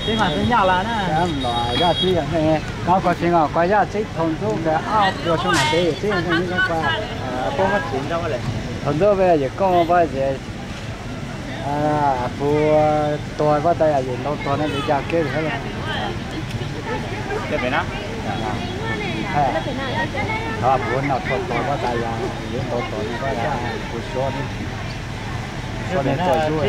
Tib mas twb nyaj lawm na. Los yaj tib yam ne, koj koj tsis os, koj yaj txib thaum ntxub kawg ob puas xyoo ntev txib, puab muab txiv ntau le. Thaum ntxub peb yawg koob pab ces puas tuag pab tas yog yawg ntau tuag no yawg yaj keb thiab los. Thov puas noj txhua tuag pab tas yog yawg ntau tuag no pab tas puas suav, suav ne tuaj yub.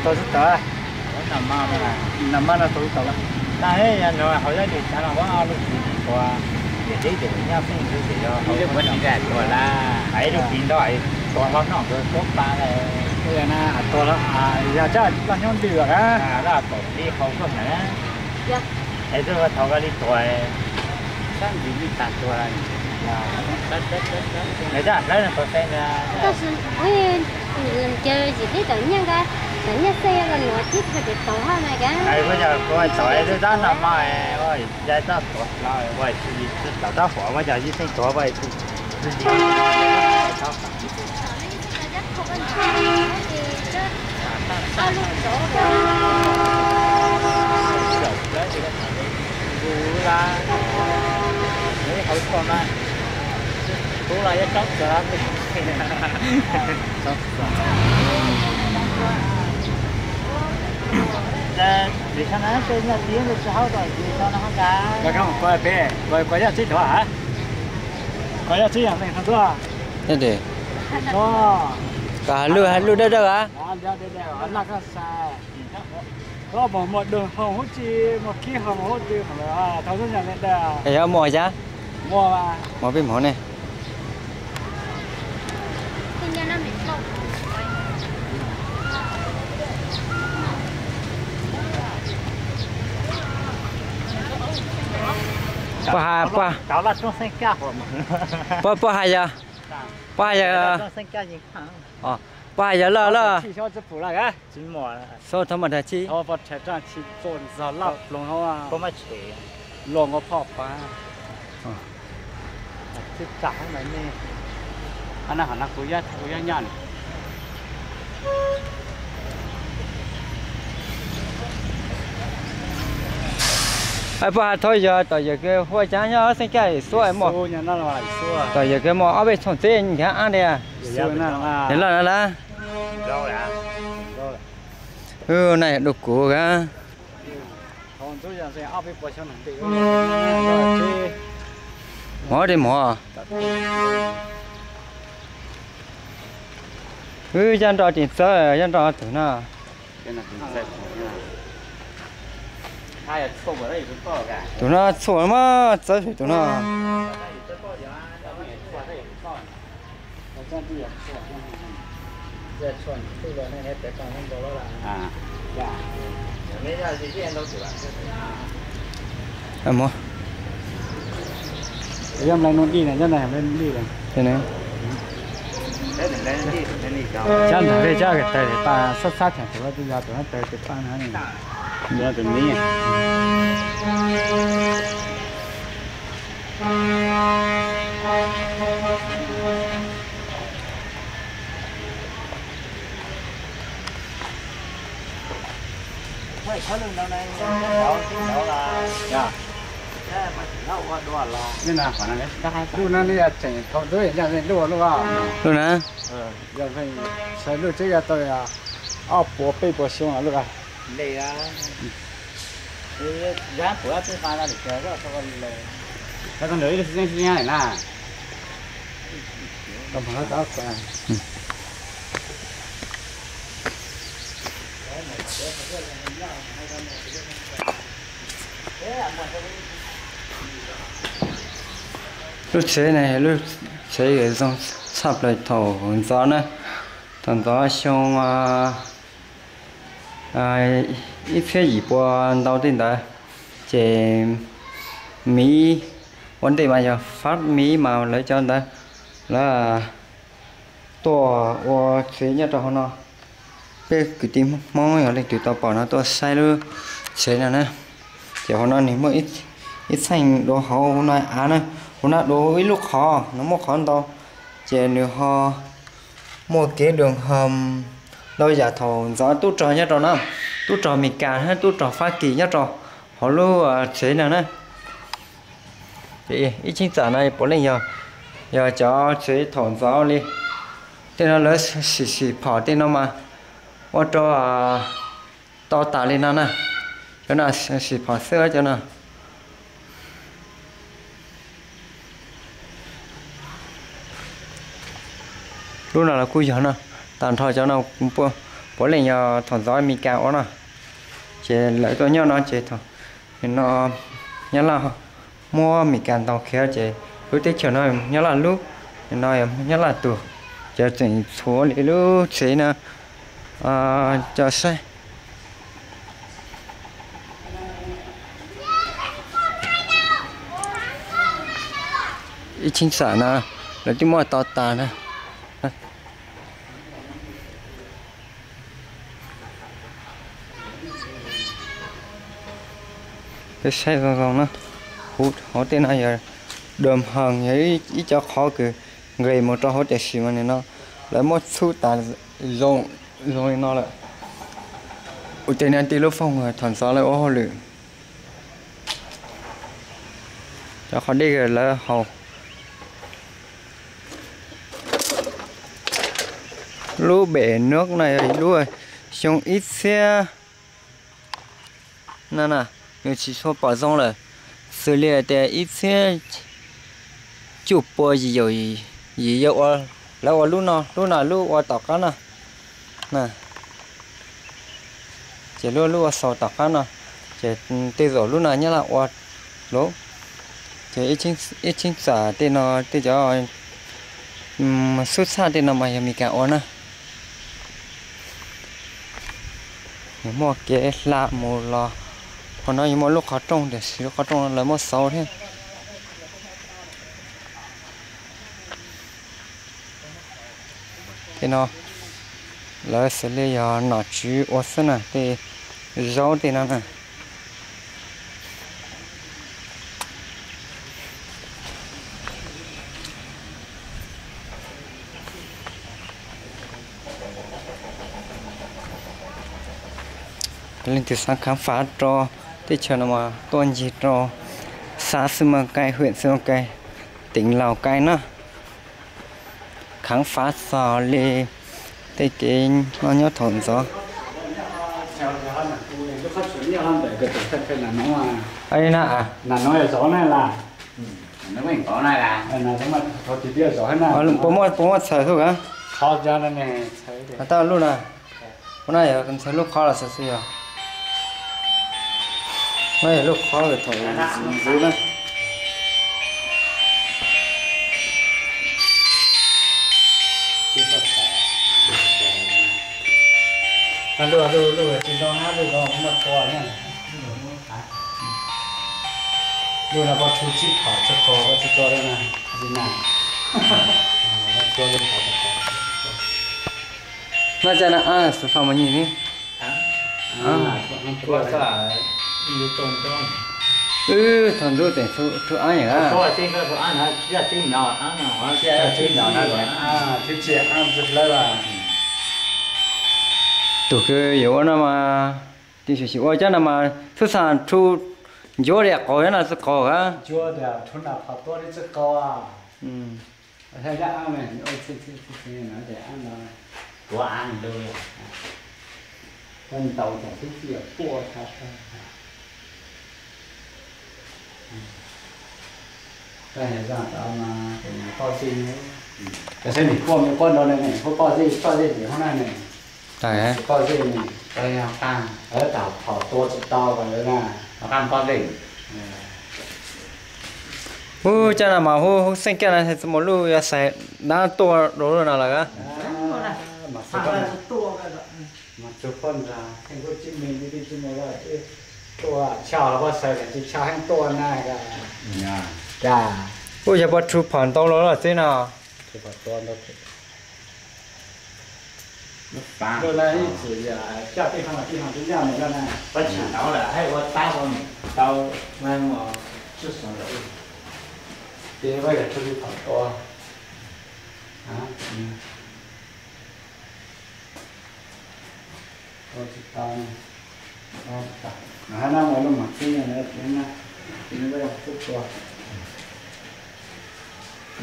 Tau xwb tau. Nag hmo no tau xwb tau. Nag hmo no hauv zaj lus tsav no muab lub txiv tuag, yog deb ces nyaj xeeb xwb ces yog hauv lub txiv tuag lawm, ib lub txiv ntog tuag hlob noj nkawd tuab pa lawm. Tuag, yog tsaj loj nyob ntws lawm na. Laj tom li hau koj hnav. Es twb ua thaum koj li tuag, sab ntsis li tas tuag. Nws zaj hlawv no tau xeeb na. Tab sis ncaws tsis tib tawm nyiaj nka, tawm nyiaj xeeb los nuav tib tug tsis tau hab na ka. Kuv yog kuv tau es twb tab nag hmo, ya tab tuag hlo, ua tsis tau tab huam muab cov yib xeeb tuag ua tsis. Koj has lub, has lub dawb dawb a. Yog muag cas? Muag peb hmov ne. Pog has, pog, pog has yog, pog has yog, pog has yog loj loj. Xub thab mas dag tsi. Pog has, thaum yog tom yawg kws hu ua cas nyob xeeb kaj xuab mog. Tom yawg kws muaj ob peb txhooj txeb nkag ab tiag. Yog loj no lawm. Wb na yog dua kuv ka. Mov dej mov. Wb yaj nrog tseem txawb, yaj nrog tus no. Tus no txhuam mas txawb tus no. Yog nplai nuj dij na, yog nplai nuj dij na. Cab ntawm peb cab taws pa xab xab theem tus, yog tus no taws tes pa no ne. Tus no tus me. Lub no nej yog tseem thaum ntxov yog nej lub lub, lub na, yog tseem thaum ntxov tseem yog tau ob puas peb puas xyoo lawm lub. Lub tsev no yog lub tsev zoo tshaj plaws thaum ntxov na, thaum ntxov xyoo ib txhiab yim pua ntau tej ntawd, ces miv ua ntej mas yog Fab miv mas lawv cov ntawd lawv tuaj ua tsev nyob rau hauv no. Peb kwv tij Hmoob yog leej twg tau pom no tuaj saib lub tsev no na. Ces hauv no nws muaj ib txheej dua hauv no av na, hauv no dua ib lub qhov no muaj qhov ntau, ces nws ho muaj kev dua ho ntau yam thaum ntxov tub rog nyob rau no, tub rog Amelikas thiab tub rog Fab Kis nyob rau hauv lub tsev no na. Ib cheeb tsam no puav leej yog, yog cov tsev thaum ntxov li. Tej no lawv sim sim phom tej no mas ua rau tau tas li no na. Cov no sim phom xwb cov no. Lub no los kuj yog no, tag nrho cov no puav leej yog thaum ntxov Amelikas ua no, ces lawv tuaj nyob no ces thaum no Nyab Laj muab Amelikas ntaus khiav ces lub teb chaws no Nyab Laj lub, no Nyab Laj tug, ces tseem tshuav li lub tsev no cov saib. Ib cheeb tsam no lawv twb muab tau tas na. Peb saib zoo zoo na, hauv tej no yog dom hees, yog ib co qhov kws nqis mus rau hauv tiam sis mas nim no lawv muab txhub tas zoo li no lawm. Ua tej no tej lub fooj thaum ntxov lawv ua hauj lwm, cov qhov dej lawv haus. Lub pem no no yog lub xyoo ib txhiab no na, nws tsis tshua pom zoo lawm, xws li tias ib txhiab cuaj pua yim caum yim yog ua, lawv ua lub no, lub no lub ua tom qab no, ces lub lub ua xaus tom qab no, ces tej zaum lub no Nyab Laj ua lawm, ces ib cheeb tsam tej no tej cov xub txhaj tej no mas yog Amelikas ua na. Nws muaj kev hla mus los, qhov no yuav muaj lub qhov rooj tiam sis lub qhov rooj lawv muab xauv thiab. Tej no lawv xws li yog nom tswv ua xwb na, tej zaub tej no na. Leej twg xav khám phá rau teb chaws no mas tuaj ncig rau xã Xuymancai, huyện Xuymancai, tỉnh Lào Cai na. Khám phá txog li tej kev noj nyob thaum ntxov. Puas muaj, puas muaj txhawm hwj a? Tau lub na. Ua na yog ntxhais lub qhov los xwb xwb yog. No yog lub qhov thaum ntxov na. Lub, lub, lub tsis zoo na, lub no muaj tua na. Lub no koj tshu tsib phom tsis qos koj tsis tua li na. Tsis na. Tua li phom tsis qos. No cas na, a, xu fa mas nyis ni. Wb thaum ntub teem thu ab yam. Tus kws yuav ua no mas, tis xyuam xim ua cov no mas txhub xas thu ncuav li qaug no txhub qaug a. Ub, cov no mas hu xeej kiag no txhua mus luj yuav xaiv dab tuaj rau lub no lawm. Ub, yog puas rhu phom ntau los los txib no.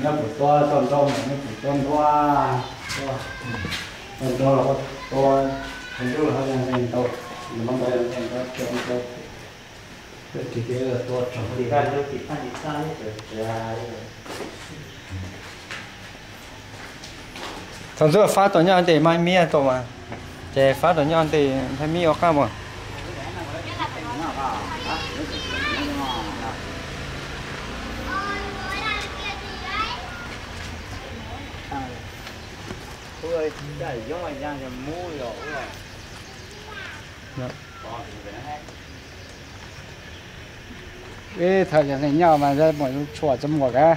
Nyob puas tua toj nrau mas nyob puas tua nrau, toj nrau los tua, toj nrau los ntau, ntau ntau tua tsaug li. Thaum ntxuav fab tau nyob ntes mas mib tau mas, ces fab tau nyob ntes nthaj mib ua qab mas. Ib thaum yog neeg nyob mas mus tshuam txog muag ka.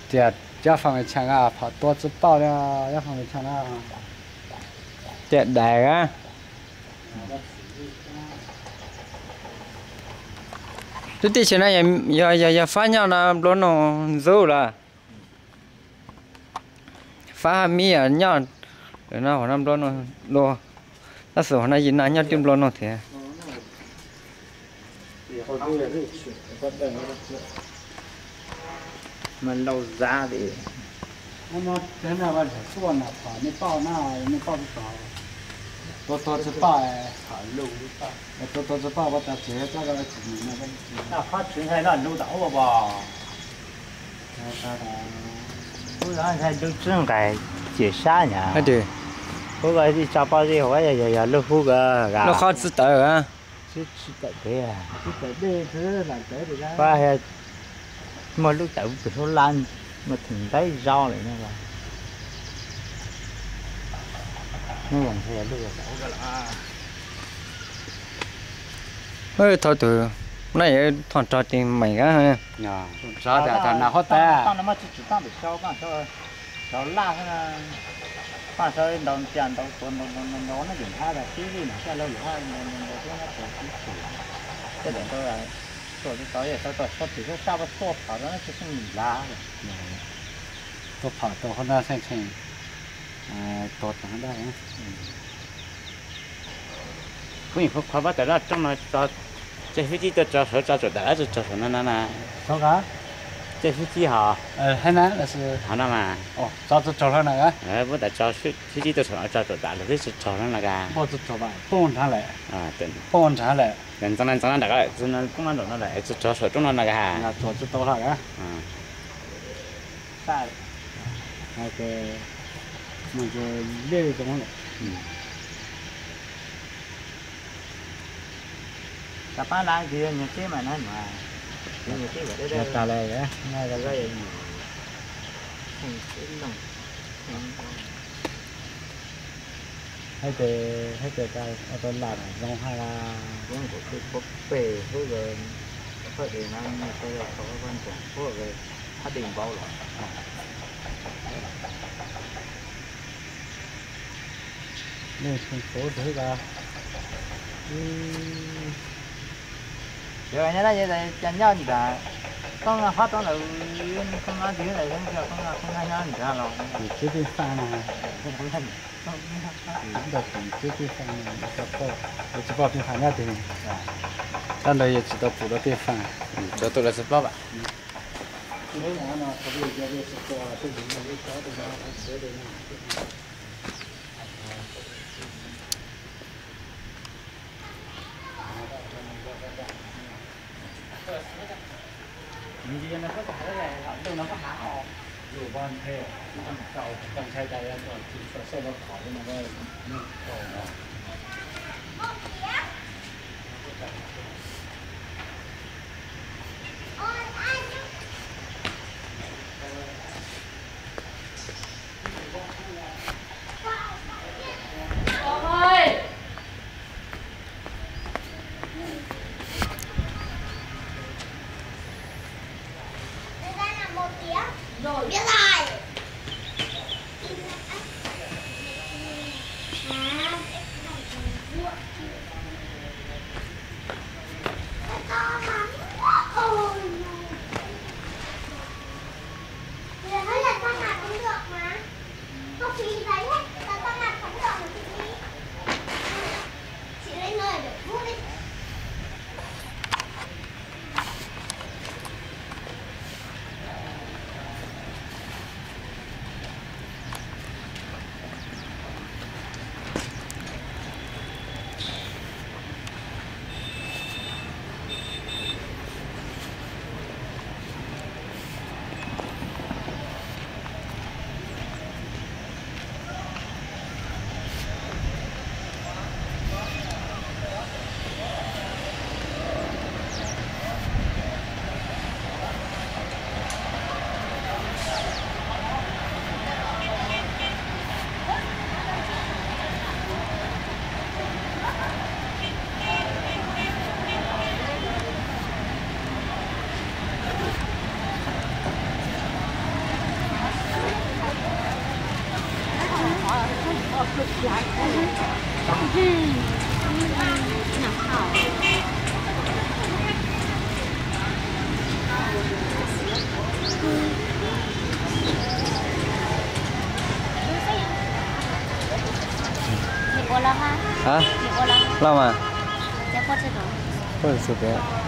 Tias cov fam me tsham, phom tua tsi pauj, cov fam me tsham na. Tias dais a. Lub teb chaws no yog, yog fab nyob no nplua nuj ntxub lawm. Fab mib nyob no, hauv no nplua nuj luaj, tab sis hauv no yim no nyob twb nplua nuj thiab. Tua tua tsi pauj, tua tua tsi pauj, ua tas tsev coj los tsis mus no. Ub, ntshai lub tswb nqaim ciam sab nyab. Ub, ib tso poj zej hauv yog, yog lub hub, lub qhov txi tawv. Muaj lub tawv pem hauv lab, muaj theem ntaub zaub lawm no. Thov tus no yog thov rog tis meem a. Rog tas nas huab tais. Laj, paj sawv ntaus ntias ntaus tuav ntaus ntaus ntaus ntaus no yus hab tas tib li no xyaj laug yus hab ntaus ntaus ntaus tuav ntaus tib tug. Tej zaum tau, tau tau tau tau tshaj tug sab sab tuaj phom rau no tsis xeej nplav. Tuaj phom rau qhov no xeej tshee tuag tag dab. Kuv nyuam qhuav pab tawm laj rooj no, caij fib tib tuaj tso saum tso tsaum dam lab tso tso saum no no na. Caij fib tib hov, hov no mas. Pab tawm tso fib tib tuaj saum no tso tsaum dam lub twb tso tsaug no no ka. Ntxeev ntxeev no nram ko, poob no nraum no lawm, tso tsaug saum rooj no no ka. Pab lab ces yog nyuag teb mas na, nyuag teb tas lawm. Haib tes, haib tes ua tau lam zoo hab la. Peb pem hwb, hab des na, tau yog tau hab nroog hab des npaum los. Leej tshee txuv tug ko. Yog nyob na, yog cas nyob nram Toob Naj Hab roob ntawd, Toob Naj twg ntawd, Toob Naj, Toob Naj nyob nrad los. Tim teb pej xeem na. Ntawm tim teb pej xeem na, tsis paub, tsis paub pej xeem nyob twg. Rab ntawd yog tsis tau pum rau pej xeem. Cov tus lawv tsis paub. Hab, loj mas. Puab xu pem.